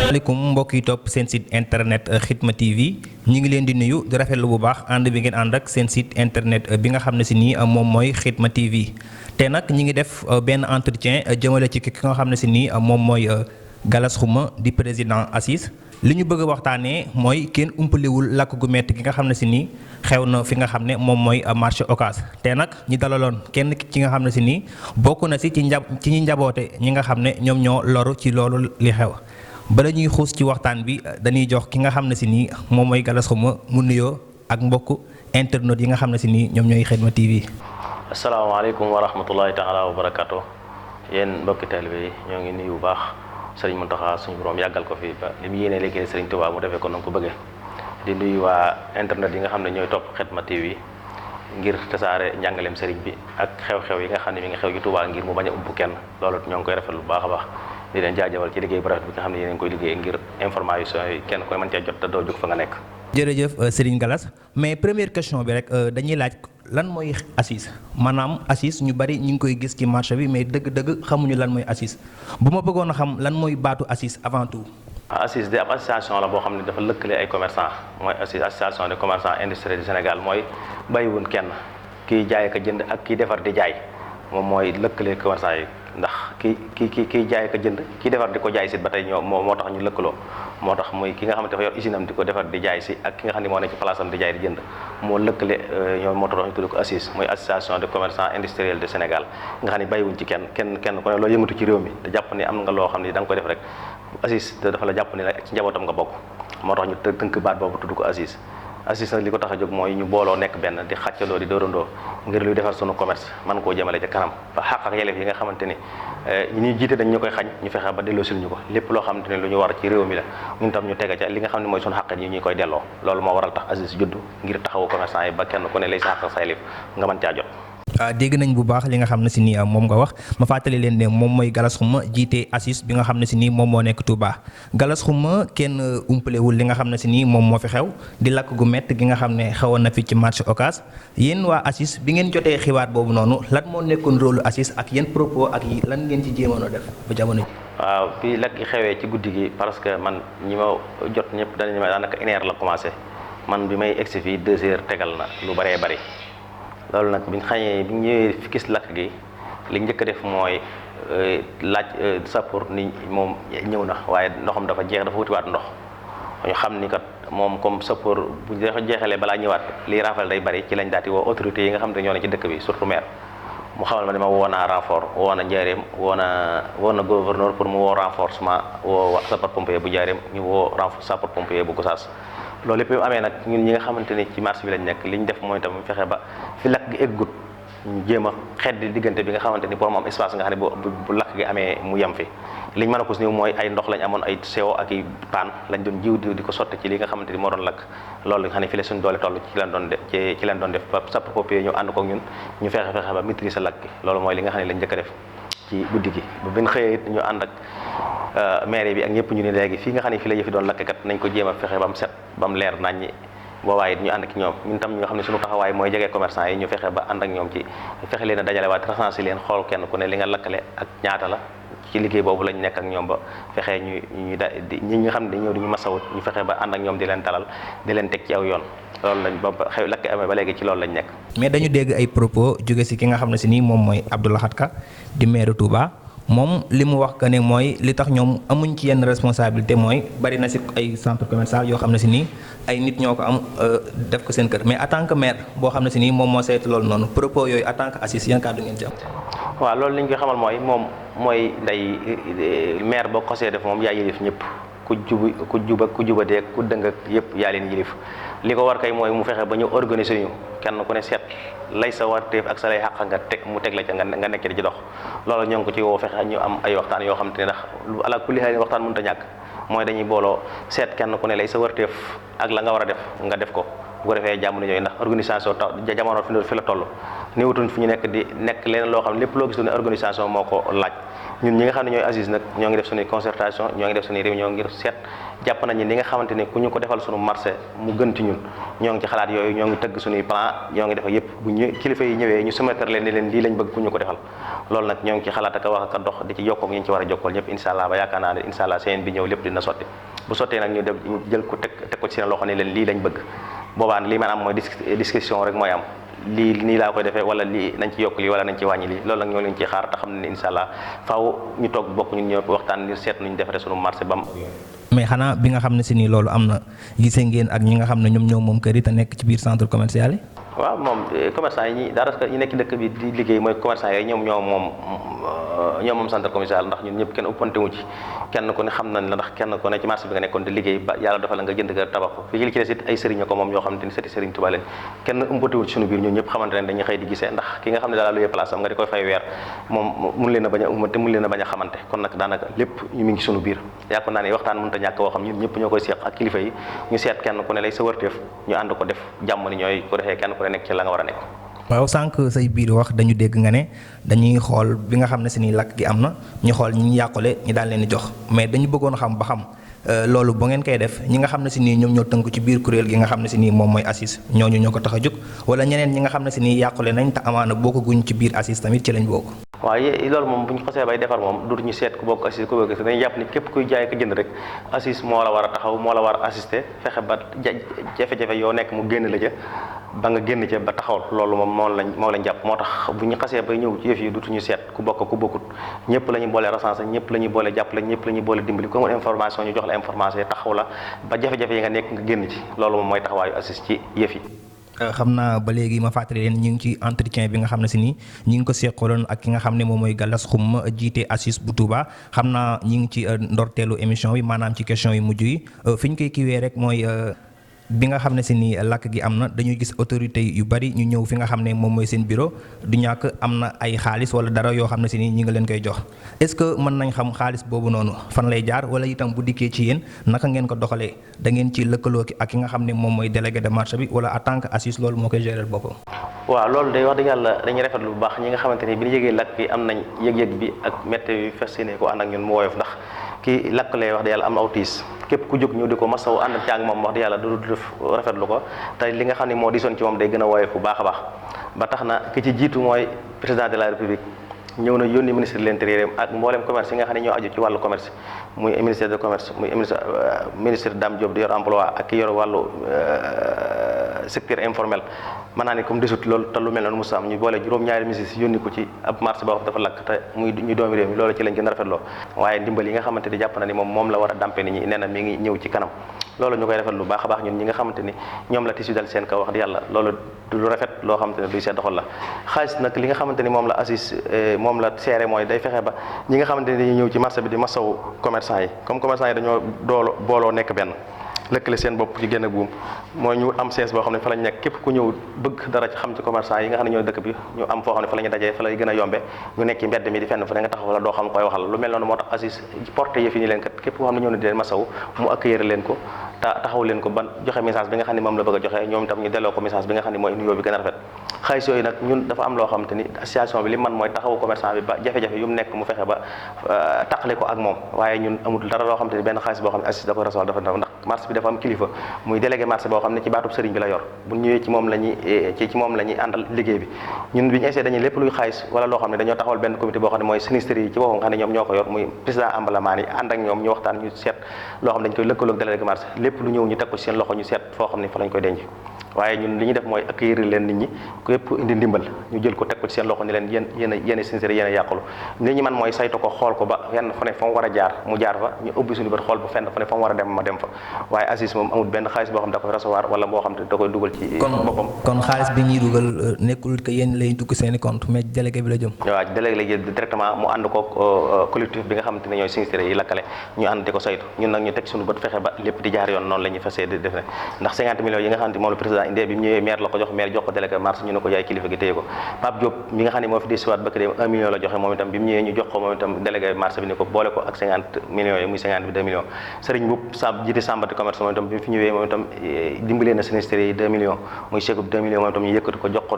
asalaamaaleykum mbokk yi topp seen site internet Khidma TV ñi ngi leen di nuyu di rafetlu bu baax ànd bi ngeen ànd ak seen site internet bi nga xam ne si nii moom mooy Khidma TV te nag ñi ngi def benn entretien jëmale ci ki nga xam ne si nii moom mooy Gallas Khouma di président ACIS li ñu bëgg a waxtaanee mooy kenn umpalewul lakk gu metti gi nga xam ne si nii xew na fi nga xam ne moom mooy marché Ocass te nag ñi dalaloon kenn ci nga xam ne si nii bokk na si ci ñi njaboote ñi nga xam ne ñoom ñoo loru ci loolu li xew. bala ñuy xuus ci waxtaan bi dañuy jox ki nga xam ne si nii moom mooy Gallas Khouma mu nuyoo ak mbokk internet yi nga xam ne si nii ñoom ñooy Khidma TV. asalaamaaleykum wa rahmatullahi taala wa barakaatu yéen mbokki taalibe yi ñoo ngi nuyu bu baax sëriñ Mountakha suñu borom yàggal ko fi ba li mu yéene liggéey sëriñ Touba mu defee ko noonu ko bëggee di nuyu waa internet yi nga xam ne ñooy topp Khidma TV ngir tasaare njàngaleem sëriñ bi ak xew-xew yi nga xam ne mi ngi xew ci Touba ngir mu bañ a ump kenn loolu ñoo ngi koy rafetlu bu baax a baax. di leen jaajëfal ci liggéey bu rafet bi nga xam ne yéen a ngi koy liggéey ngir information yi kenn koy mën cee jot te doo jóg fa nga nekk. jërëjëf Serigne Gallas mais première question bi rek dañuy laaj lan mooy ACIS maanaam ACIS ñu bari ñu ngi koy gis ci marché bi mais dëgg-dëgg xamuñu lan mooy ACIS bu ma bëggoon a xam lan mooy baatu ACIS avant tout. ACIS de ab association la boo xam ne dafa lëkkale ay commerçant mooy ACIS association des commerçants industriels du Sénégal mooy bàyyiwun kenn kiy jaay ka jënd ak kiy defar di jaay moom mooy lëkkale commerçant yi. ndax kiy jaay ka jënd ki defar di ko jaay si ba tey ñoo moo tax ñu lëkkaloo moo tax muy ki nga xamante dafa yor usine am di ko defar di jaay si ak ki nga xam ne moo nekk ci place am di jaay di jënd moo lëkkale ñoom moo tax ñu tudd ko ACIS mooy association de commerçants industriels de Sénégal nga xam ne bàyyiwuñ ci kenn ku ne loo yëngatu ci réew mi te jàpp ni am nga loo xam ne da nga koy def rek ACIS dafa la jàpp ni la ci njabootam nga bokk moo tax ñu tënk baat boobu tudd ko ACIS ACIS nag li ko tax a jóg mooy ñu booloo nekk benn di xàccandoo di dóorandoo ngir luy defar sunu commerce man koo jëmale ca kanam ba xàq ak yelleef yi nga xamante ni ñi jiite dañ ñu koy xañ ñu fexe ba delloo sil ñu ko lépp loo xamante ni lu ñu war ci réew mi la ñun tam ñu tega ca li nga xam ne mooy sunu xàq yi ñu koy delloo loolu moo waral tax ACIS juddu ngir taxawu commerçant yi ba kenn ku ne lay sa xàq ak sa yelleef nga mën caa jot. dégg nañ bu baax li nga xam ne si nii moom nga wax ma fàttali leen ne moom mooy Gallas Khouma jiite ACIS bi nga xam ne si nii moom moo nekk Touba Gallas Khouma kenn umpalewul li nga xam ne si nii moom moo fi xew di lakk gu métti gi nga xam ne xewoon na fi ci marché Ocass yéen waa ACIS bi ngeen jotee xibaar boobu noonu lan moo nekkoon rôle ACIS ak yéen propos ak yi lan ngeen ci jéemoon a def ba jamono ji. waaw bi lakk gi xewee ci guddi gi parce que man ñi ma jot ñëpp dañu ma daanaka 1 heure la commencé man bi may egsi fii 2 heures tegal na lu bëree bëri. loolu nag bi ñu xañee bi ñu ñëwee fi gis lakk gi li njëkk a def mooy laaj sappoor ni moom ñëw na waaye ndoxam dafa jeex dafa wutiwaat ndox ñu xam ni kat moom comme sappoor bu jeexalee balaa ñëwaat lii rafal day bari ci lañ daati woo autorités yi nga xam ne ñoo ne ci dëkk bi surtout maire mu xamal ma ne ma woo naa renfort woo na Njaaréem woo na gouverneur pour mu woo renforcement woo sapeur pompier bu Njaaréem ñu woo sapeur pompier bu Gossas loolu lépp amee nag ñun ñi nga xamante ni ci marché bi lañ nekk li ñu def mooy tam fexe ba fi lakk gi eggut ñu jéem a xeddi diggante bi nga xamante ni pour mu am espace nga xam ne bu lakk gi amee mu yem fi liñ mën a ko si mooy ay ndox lañ amoon ay sewo ak i paan lañ doon jiw di ko sotti ci li nga xamante ni moo doon lakk loolu nga xam ne fi la suñu doole toll ci leen doon def ba sapeur pompier ñu ànd kook ñun ñu fexe ba maîtriser lakk gi loolu mooy li nga xam ne lañ njëkk a def ci guddi gi ba bin xëyee it ñu ànd ak maire bi ak ñëpp ñu ne léegi fii nga xam ne fii la yëfi doon lakk kat nañ ko jéem a fexe ba mu set ba mu leer nañ ñi boobaa it ñu ànd ak ñoom ñun tam ñu nga xam ne suñu taxawaay mooy jege commerçant yi ñu fexe ba ànd ak ñoom ci fexe leen a dajale waat recensé leen xool kenn ku ne li nga lakkale ak ñaata la ci liggéey boobu lañ nekk ak ñoom ba fexe ñi nga xam ne dañ ñëw di ñu masawut ñu fexe ba ànd ak ñoom di leen dalal di leen teg ci aw yoon loolu lañ ba xew lakk amee ba léegi ci loolu lañ nekk. mais dañu dégg ay propos jóge si ki nga xam ne si nii moom mooy Abdou Lahad Ka di maire Touba moom li mu wax que ne mooy li tax ñoom amuñ ci yenn responsabilité mooy bari na si ay centre commercial yoo xam ne si nii ay nit ñoo ko am def ko seen kër mais en tant que maire boo xam ne si nii moom moo saytu loolu noonu propos yooyu en tant que ACIS yan kàddu ngeen ci am. waaw loolu li ñu koy xamal mooy moom mooy nday maire boo ko xasee def moom yaa yilif ñëpp ku jubadee ku dëng ak yëpp yaa leen yilif li ko war kay mooy mu fexe ba ñu organiser ñu kenn ku ne seet lay sa warteef ak sa lay xàq nga teg mu teg la ca nga nekk di ci dox loolu ñoo ngi ko ci woo fexe ñu am ay waxtaan yoo xam te ne ndax lu ala kulli xaal waxtaan mënut a ñàkk mooy dañuy booloo seet kenn ku ne lay sa warteef ak la nga war a def nga def ko bu ko defee jàmm ni ñooyu ndax organisation jamono fi la toll néewatuñ fi ñu nekk di nekk leneen loo xam ne lépp loo gis ne organisation moo ko laaj ñun ñi nga xam ne ñooy ACIS nag ñoo ngi def suñuy concertation ñoo ngi def suñuy réunion ngir seet jàpp nañu li nga xamante ni ku ñu ko defal suñu marché mu gën ci ñun ñoo ngi ci xalaat yooyu ñoo ngi tëgg suñuy plan ñoo ngi def ak yëpp bu ñu kilifa yi ñëwee ñu soumettre leen ni leen lii lañ bëgg ku ñu ko defal loolu nag ñoo ngi ci xalaat ak a wax ak a dox di ci jokkoo ak ñu ci war a jokkool ñëpp incha allah ba yaakaar naa ne incha allah seen bi ñëw lépp dina sotti bu sottee nag ñu def jël ko teg ko ci seen loxo ne leen lii lañ bëgg boobaa lii man am mooy discussion rek mooy am lii nii laa koy defee wala lii nañ ci yokk lii wala nañ ci wàññi lii loolu nag ñoo leen ciy xaar te xam ne incha allah faaw ñu toog bokk ñun ñëpp waxtaan ngir seet nuñ defaree sunu marché bam mais xanaa bi nga xam ne si nii loolu am na gisee ngeen ak ñi nga xam ne ñoom moom kër yi te nekk ci biir centre commercial yi. waaw moom commerçant yi ñi daanaka ñi nekk ci dëkk bi di liggéey mooy commerçant yooyu ñoom moom centre commercial ndax ñun ñëpp kenn ëppante wu ci kenn ku ne xam nañ la ndax kenn ku ne ci marché bi nga nekkoon di liggéey ba yàlla dafa la nga jënd kër tabax ko fii li ci des it ay sëriñ ko moom yoo xamante ni sëti sëriñ Tuubaa leen kenn ëppante wu ci suñu biir ñun ñëpp xamante ne dañuy xëy di gisee ndax ki nga xam ne daal luyee place am nga di koy fay weer moom mun leen a bañ a ummate mun leen a bañ a xamante kon nag daanaka lépp ñu mi ngi suñu biir yaakaar naa ne waxtaan mënut a ñàkk woo xam ñun ñëpp ñoo koy seq ak kilifa yi ñu seet kenn ku ne lay sa wërteef ñu ànd ko def jàmm ni ñooy ko defee kenn ku ne nekk ci la nga war a nekk. waaw sànq say biir wax dañu dégg nga ne dañuy xool bi nga xam ne si ni lakk gi am na ñu xool ñi ñu yàqule ñi daal leen di jox mais dañu bëggoon xam ba xam loolu ba ngeen koy def ñi nga xam ne si nii ñoom ñoo tënk ci biir kuréel gi nga xam ne si nii moom mooy ACIS ñooñu ñoo ko tax a jóg wala ñeneen ñi nga xam ne si nii yàqule nañ te amaana bokkaguñ ci biir ACIS tamit ci lañ bokk. waaye loolu moom bu ñu xasee bay defar moom dootuñu seet ku bokk ACIS ku bokk ACIS dañuy jàpp ni képp kuy jaay ko jënd rek ACIS moo la war a taxaw moo la war a assister fexe ba jafe-jafe yoo nekk mu génn la ja ba nga génn ca ba taxawal loolu moom moo lañ jàpp moo tax bu ñu xasee bay ñëw ci yëf yi dootuñu seet ku bokk ku bokkut ñëpp la ñuy boole recensé ñëpp la ñuy boole jàppale ñëpp la ñuy boole dimbali ku amul information ñu jox la information taxaw la ba jafe-jafe yi nga nekk nga génn ci loolu moom mooy taxawaayu ACIS ci yëf yi. xam naa ba léegi ma fàttali leen ñu ngi ci entretien bi nga xam ne si nii ñi ngi ko seqaloon ak ki nga xam ne moom mooy Gallas Xuma jiite ACIS bu Touba xam naa ñi ngi ci ndorteelu émission bi maanaam ci question yu mujj yi fi ñu koy kiiwee rek mooy bi nga xam ne si nii lakk gi am na dañuy gis autorité yu bari ñu ñëw fi nga xam ne moom mooy seen bureau du ñàkk am na ay xaalis wala dara yoo xam ne si nii ñi nga leen koy jox est-ce que mën nañ xam xaalis boobu noonu fan lay jaar wala itam bu dikkee ci yéen naka ngeen ko doxalee da ngeen ci lëkkaloo ak ki nga xam ne moom mooy délégué de marché bi wala en tant que ACIS loolu moo koy gérer boppam. waaw loolu day wax dëgg yàlla dañuy rafetlu bu baax ñi nga xamante ni bi ñu yëgee lakk bi am nañ yëg-yëg bi ak météo bi fas yéene ko ànd ak ñun mu woyof ndax kii lakk lay wax dëgg yàlla am na aw tiis képp ku jóg ñu di ko masawu ànd ak moom wax dëgg yàlla du def rafetlu ko te li nga xam ne moo diisoon ci moom day gën a woyof bu baax a baax ba tax na ki ci jiitu mooy président de la république ñëw na yónni ministre de l'intérieur ak mboolem commerce yi nga xam ne ñoo aju ci wàllu commerce muy ministère de commerce muy ministre Dame Diop di yor emploi ak ki yor wàllu secteur informel mën naa ne comme desut loolu te lu mel noonu mos am ñu boole juróom-ñaari ministres yónni ko ci ab marché boo xam dafa lakk te muy ñu doomi réew mi loolu ci lañ gën a rafetloo waaye ndimbal yi nga xamante ni jàpp na ni moom la war a dampe nit ñi nee na mi ngi ñëw ci kanam loolu ñu koy rafet lu baax a baax ñun ñi nga xamante ni ñoom la tisu dal seen kaw wax di yàlla loolu du lu rafet loo xamante ne duy sedd xol la xaalis nag li nga xamante ni moom la ACIS moom la seere mooy day fexe ba ñi nga xamante ni dañuy ñëw ci marché bi di masawu commerçant yi comme commerçant yi dañoo booloo nekk benn lëkkale seen bopp ci génn buum mooy ñu am sees boo xam ne fa lañ nekk képp ku ñëw bëgg dara ci xam ci commerçant yi nga xam ne ñoo dëkk bi ñu am foo xam ne fa la ñu dajee fa lay gën a yombe ñu nekk ci mbedd mi di fenn fu ne nga taxaw wala doo xam koy waxal lu mel noonu moo tax ACIS porté yëf yi ni leen kat képp koo xam ne ñëw na di leen masawu mu accueillir leen ko taxaw leen ko ban joxe message bi nga xam ne moom la bëgg a joxe ñoom itam ñu delloo ko message bi nga xam ne mooy nuyoo bi gën a rafet xaalis yooyu nag ñun dafa am loo xamante ni association bi li man mooy taxawu commerçant bi ba jafe-jafe yu mu nekk mu fexe ba taqale ko ak moom waaye ñun amul dara loo xamante ni benn xaalis boo xam ne ACIS da koy recevoir dafa ndaw ndax marché bi dafa am kilifa muy délégué marché boo xam ne ci baatub sëriñ bi la yor bu ñëwee ci moom la ñuy àndal liggéey bi ñun bi ñu essayé dañuy lépp luy xaalis wala loo xam ne dañoo taxawal benn comité boo xam ne mooy sinistre yi ci boppam nga xam ne ñoom ñoo ko yor muy président ambalamaan yi ànd ak ñoom ñu waxtaan ñu seet loo xam ne dañ koy lëkkaloo ak délégué marché lépp lu ñëw ñu teg ko ci seen loxo ñu seet foo xam ne fa lañ koy denc waaye ñun li ñu def mooy accueillir leen nit ñi képp indi ndimbal ñu jël ko teg ko ci seen loxo ni leen yéen sincère yéen a yàqulu li ñu man mooy saytu ko xool ko ba fenn fu ne fa mu war a jaar mu jaar fa ñu ubbi suñu bët xool ba fenn fu ne fa mu war a dem ma dem fa waaye ACIS moom amul benn xaalis boo xam ne da koy recevoir wala boo xam ne da koy dugal ci boppam kon xaalis bi ñuy dugal nekkul que yéen lay dugg seen i compte mais délégué bi la jëm waaw délégué la jël directement mu ànd ko collectif bi nga xamante ne ñooy sincère yi lakkale ñu ànd di ko saytu ñun nag ñu teg suñu bët fexe ba lépp di jaar yoon noonu la ñuy fasee di def ne ndax 50 millions yi nga xam ne moom la président président indee bi mu ñëwee maire la ko jox maire jox ko délégué marché ñu ne ko yaay kilifa gi téye ko Pape Diop mi nga xam ne moo fi desiwaat ba dem 1 million la joxe moom itam bi mu ñëwee ñu jox ko moom itam délégué marché bi ne ko boole ko ak 50 millions yi muy 52 millions Serigne Mboup jiite sambati commerce moom itam bi mu fi ñëwee moom itam dimbalee na sinistré yi 2 millions muy chèque 2 millions moom itam ñu yëkkati ko jox ko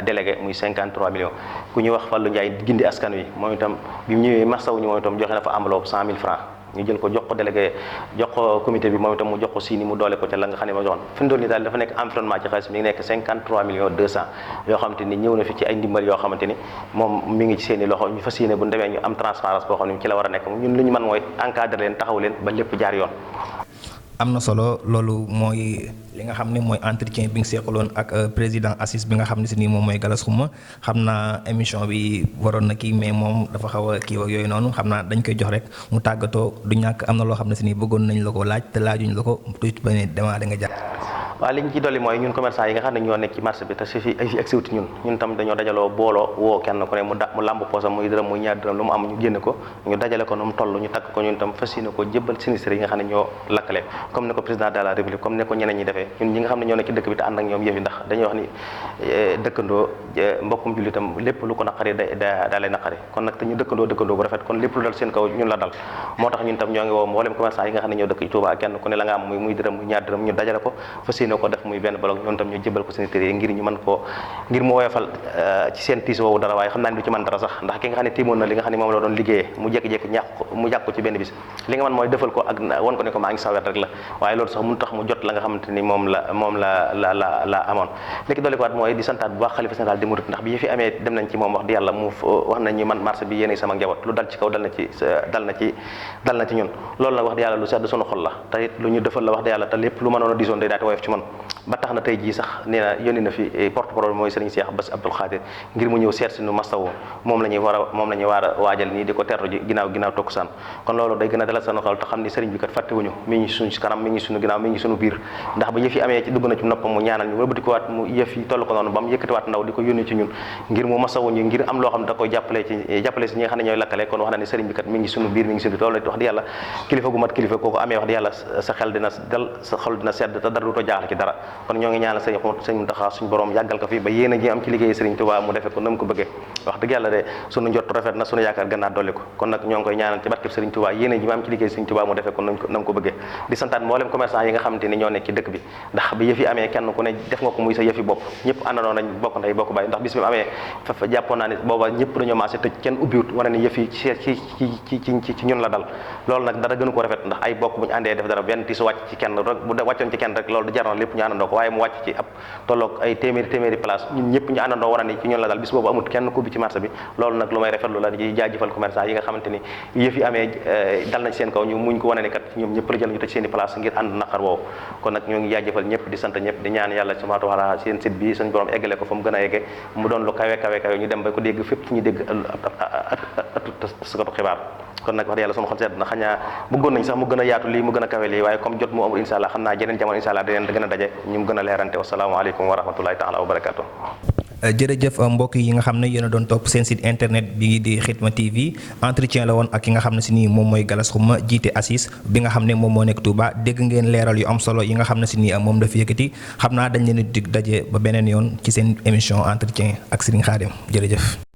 délégué muy 53 millions ku ñuy wax Fallou Ndiaye gindi askan wi moom itam bi mu ñëwee marsawuñu moom itam joxe na fa enveloppe 100 000 francs ñu jël ko jox ko délégué jox ko comité bi moom itam mu jox ko siini mu doole ko ca la nga xam ne ma joxoon fi mu doon nii daal dafa nekk environnement ci xaalis mi ngi nekk 53 millions 200 yoo xamante ni ñëw na fi ci ay ndimbal yoo xamante ni moom mi ngi ci seen i loxo ñu fas yéene bu demee ñu am transparence boo xam ne ci la war a nekk ñun lu ñu mën mooy encadrer leen taxaw leen ba lépp jaar yoon. am na solo loolu mooy li nga xam ne mooy entretien bi nga seqaloon ak président ACIS bi nga xam ne si nii moom mooy Gallas Xuma xam naa émission bi waroon na kii mais moom dafa xaw a kii ak yooyu noonu xam naa dañ koy jox rek mu tàggatoo du ñàkk am na loo xam ne si nii bëggoon nañ la ko laaj te laajuñ la ko tuuti ba ne damaa da nga jàpp. waaw li ñu ci dolli mooy ñun commerçant yi nga xam ne ñoo nekk ci marché bi te si fi agsiwut ñun tam dañoo dajaloo booloo woo kenn ku ne mu làmb poosam muy dërëm muy ñaar dërëm lu mu am ñu génn ko ñu dajale ko nu mu toll ñu takk ko ñun tam fas yéene ko jébbal sinistre yi nga xam ne ñoo lakkale comme ni ko président de la république comme ni ko ñeneen ñi defee ñun ñi nga xam ne ñoo nekk ci dëkk bi te ànd ak ñoom yëf yi ndax dañuy wax ni dëkkandoo mbokkum jullitam lépp lu ko naqari daa lay naqari kon nag te ñu dëkkandoo bu rafet kon lépp lu dal seen kaw ñun la dal moo tax ñun tam ñoo ngi woo mboolem commerçant yi nga xam ne ñoo dëkk ci Touba kenn ku ne la nga am muy dërëm muy ñaar dërëm ñu dajale ko fas yéene ko def muy benn bloc ñoom tam ñu jëbal ko sinistre yi ngir ñu mën koo ngir mu woyofal ci seen tiis woowu dara waaye xam naa ne du ci mën dara sax ndax ki nga xam ne tiimoon na li nga xam ne moom la doon liggéeyee mu jékki-jékki mu ñàkk ko ci benn bis li nga mën mooy defal ko ak won ko ne ko maa ngi sawet rek la waaye loolu sax mënu tax mu jot la nga xamante ni moom la amoon léegi dolli ko waat mooy di santaat bu baax xalifa général des mourides ndax bi fi amee dem nañ ci moom wax di yàlla mu wax nañ ñu man marché bi yéen sama njaboot lu dal ci kaw dal na ci ñun loolu nag wax di yàlla lu sedd sunu xol la te it lu ñu defal la wax di yàlla te lépp lu mënoon a disoon day daati woyof ci man ba tax na tey jii sax nee na yónni na fi porte-parole mooy Serigne Cheikh Bass Abdoul Khadir ngir mu ñëw seet si nu mastawu moom la ñuy war a waajal nii di ko tertu ji ginnaaw takkusaan kon loolu day gën a dalal seen xol te xam ni Serigne bi kat fàttewuñu mi ngi suñu kanam mi ngi suñu ginnaaw mi ngi suñu biir ndax ba yëf yi amee ci dugg na ci noppam mu ñaanal ñu wëlbati ko waat mu yëf yi toll ko noonu ba mu yëkkatiwaat ndaw di ko yónni ci ñun ngir mu masawuñu ngir am loo xam ne da koy jàppale si ñi nga xam ne ñooy lakkale kon wax na ni Serigne bi kat mi ngi suñu biir mi ngi suñu biir loolu wax di yàlla kilifa gu mat kilifa kooku amee wax di yàlla sa xel dina dal sa xol dina sedd te dara du ko jaaxle ci dara kon ñoo ngi ñaanal sëñ Mountakha suñu borom yàggal ko fi ba yéen a ji am ci liggéey Serigne Touba mu defe ko na mu ko bëggee wax dëgg yàlla de suñu njott rafet na suñu yaakaar gën naa dolli ko kon nag ñoo ngi koy ñaanal ci barkeb Serigne Touba yéen a ji am ci liggéey Serigne Touba mu defe ko na mu ko bëggee di santaat mboolem commerçant yi nga xamante ni ñoo nekk ci dëkk bi ndax bi yëf yi amee kenn ku ne def nga ko muy sa yëfi bopp ñëpp àndandoo nañ bokk ndey bokk bàyyi ndax bis bi mu amee fa jàppoon naa ni booba ñëpp dañoo maase tëj kenn ubbiwut wane ni yëf yi ci ñun la dal loolu nag dara gënu ko rafet ndax ay bokk bu ñu àndee def dara benn tiis wàcc ci kenn rek bu wàccoon ci kenn rek loolu du jar na lépp ñu àndandoo ko waaye mu wàcc ci ab tolloog ay téeméeri place ñun ñëpp ñu àndandoo war a ni ci ñun la dal bis boobu amut kenn ku bi ci marché bi loolu nag lu may rafetlu la di jaajëfal commerçant yi nga xamante ni yëf yi amee dal na ci seen kaw ñu muñ ko wane ni kat ñoom ñëpp la jël ñu tëj seen i place ngir ànd naqar woowu kon nag ñoo ngi jaajëfal ñëpp di sant ñëpp di ñaan yàlla subhanahu wa ta'ala seen site bi suñu borom eggale ko fa mu gën a egge mu doon lu kawe ñu dem ba ko dégg fépp fu ñu dégg taskatu xibaar kon nag wax yàlla sunu xol sedd na xañaa bëggoon nañ sax mu gën a yaatu lii mu gën a kawe lii waaye comme jot mu amul insha allah xam naa jeneen jamono insha allah dineen gën a daje ñu mu gën a leerante wasalaamaaleykum wa rahmatullahi taala wa barakatuh jërëjëf mbokk yi nga xam ne yéen a doon topp seen site internet bi di Khidma TV entretien la woon ak ki nga xam ne si nii moom mooy Gallas Xuma jiite ACIS bi nga xam ne moom moo nekk Touba dégg ngeen leeral yu am solo yi nga xam ne si nii moom dafa yëkkati xam naa dañ leen di dig daje ba beneen yoon ci seen émission entretien ak Serigne Khadim jërëjëf